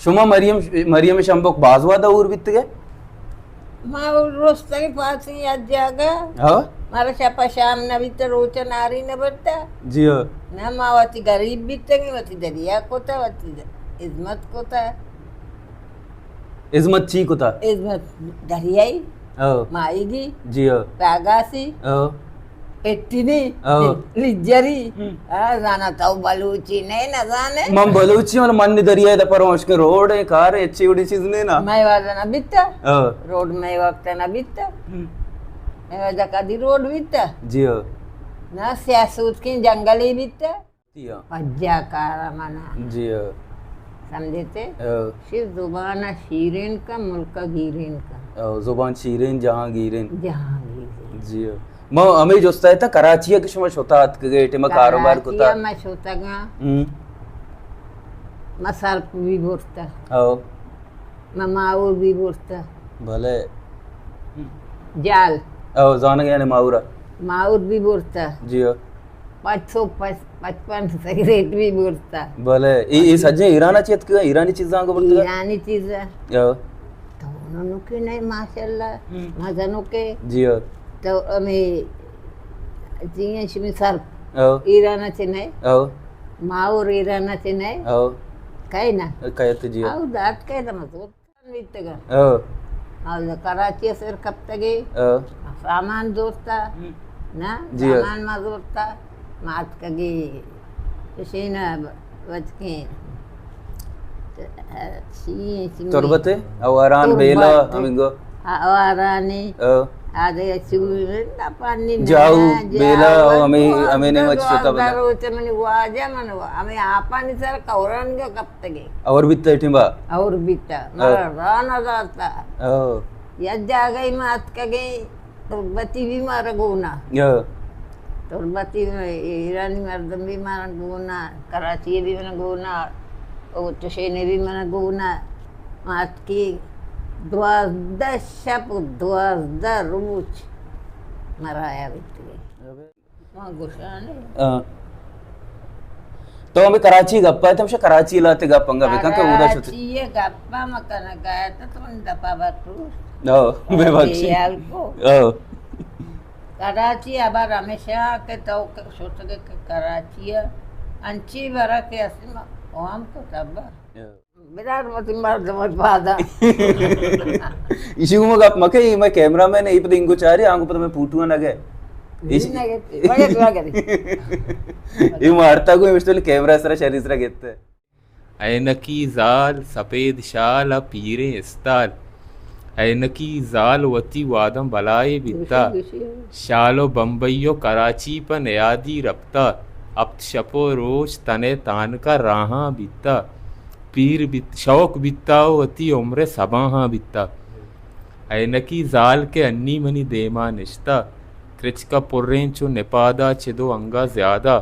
شما مریم، مریم شمبک باز وہدا ہور بیتگے؟ ما رستگیں پاسیں یک جاگہ۔ ہاں۔ مارا شپ ء شام نہ بیتہ، روچ ء ناری نہ برتہ۔ جی ہاں۔ نہ ما وتی گریب بیتگیں، وتی دریا کتہ، وتی ہزمت کتہ۔ ہزمت چی کتہ؟ ہزمت دریائی، ہاں۔ ماہیگی، جی ہاں۔ پاگاسی، ہاں۔ اٹینی، او۔ لجری۔ ہم۔ آ، زانا تو بلوچی نئے، نہ زانے؟ من بلوچی، ولی من نی دریائے دپا روش کہ روڈ ایں، کار ایں، اچھی وڑی چیز نئے نا۔ مئے وہدا نہ بیتا۔ او۔ روڈ مئے وقت نہ بیتا۔ ہم۔ مئے وہدا کدی روڈ بیتا۔ جی ہو۔ نہ سیاہ سوتکیں جنگلی بیتا۔ جی ہو۔ پجا کارا منا۔ جی ہو۔ سمجھتے؟ او۔ شی زبان شیرین کا، ملک گیرین کا۔ او، زبان شیرین، جہاں گیرین۔ جہاں گیرین۔ جی ہو۔ ما ہمے جستا اتاں، کراچی ء کہ شما شتا اتکگے، ٹیم ء کاروبار کتا؟ کراچی ء ما شتگاں۔ ہم۔ ما سرپ بھی برتا۔ او۔ ما ماور بھی برتا۔ بلے۔ جال۔ او، زانگ یعنی ماورا۔ ماور بھی برتا۔ جی ہو۔ پانچ سو پچپن سگریٹ بھی برتا۔ بلے، اے، اے سجیں ایران ء چہ اتکگاں، ایرانی چیزاں کو برتگا؟ ایرانی چیزاں۔ او۔ تو انہوں کے نہیں، ماشاءاللہ، ہم۔ مزنوں کے۔ جی ہو۔ تو ہمیں جی شمی سر او۔ ایران چہ نئے۔ او۔ ماور ایران چہ نئے۔ او۔ کئے نا؟ کئیت جی۔ او دات کئے نا مزور بیتگا۔ او۔ او کراچی سر کپتگے۔ او۔ سامان زورتا۔ ہم۔ نا، جی۔ سامان ما زورتا۔ ما اتکگے۔ کشینا وچکیں۔ چی، چی تربت ء؟ اواران، تربت۔ بیلا، ہمینگو۔ اوارانی۔ او۔ آدے چوری نہ پانی نہ جاؤ، جاؤ، بیلا، او ہمیں، ہمیں نے مچ شتا دوازدہ بتا۔ روچ منی واجہ من ہمیں آپانی سر کوران گا کپتگے۔ اور بیتا اے ٹیمبا؟ اور بیتا، او۔ مارا راہ نہ داتا۔ او۔ یک جاگہ ما اتکگے۔ تربتی بھی مارا گونا۔ یا۔ تربتی ایرانی مردم بھی مارا گونا، کراچی بھی منا گونا، او چشینے بھی منا گونا۔ ما اتکی دوازدہ شپ و دوازدہ روچ مرایا بیتگے۔ ما گوشانے۔ ہاں۔ تو ہمیں کراچی گپ ء، تو ہمشہ کراچی لاتے گپ انگا بکن کہ اودا شتے۔ کراچی گپ ء مکن گئے تو تم دپا بٹو۔ او، بے بخشی۔ او۔ کراچی ابر ہمیشہ کہ تو شتگے کہ کراچی ء انچی برا کہ اسما اوام کو تبا۔ او۔ بدار متی مردم پادا۔ ایشی گوما گپ مکے، اے مئے کیمرہ مین، اے پدا انگو چارے، آنگو پدا مئے پوٹو نہ گئے۔ ایش-، نہ گئے، مگر تو نہ گئے۔ اے مارتا گو، اے مشتل کیمرہ سرا شری سرا گیتے۔ عینکی زال، سپید شال ء پیریں استال۔ عینکی زال وتی واداں بلائے بیتا۔ گوشی، گوشی۔ شال و بمبئی و کراچی پہ نیادی رپتا۔ ہپت شپ و روچ تنے تانکا راہاں بیتا۔ پیر بیت، شوق بیتا و وتی عمر سباہاں بیتا۔ عینکی زال کہ انی منی دیما نشتا۔ کرچکا پریں چو نپادا چدو انگا زیادہ۔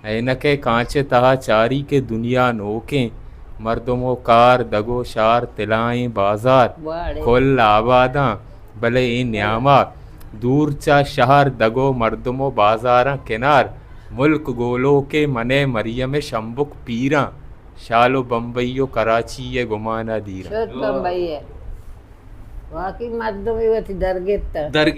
عینکے کانچے تہا چاری کہ دنیا نوکیں۔ مردم و کار دگ و شار تلائیں بازار۔ واڑے۔ کل آباداں بلے اے نیاما۔ دور چا شہر دگ و مردم و بازاراں کنار۔ ملک گولوکے منے مریم شمبک پیراں۔ شال و بمبئی و کراچی ء گمانا دیراں۔ شد بمبئی ء۔ واقعی مردمے وتی درگپتہ۔ در،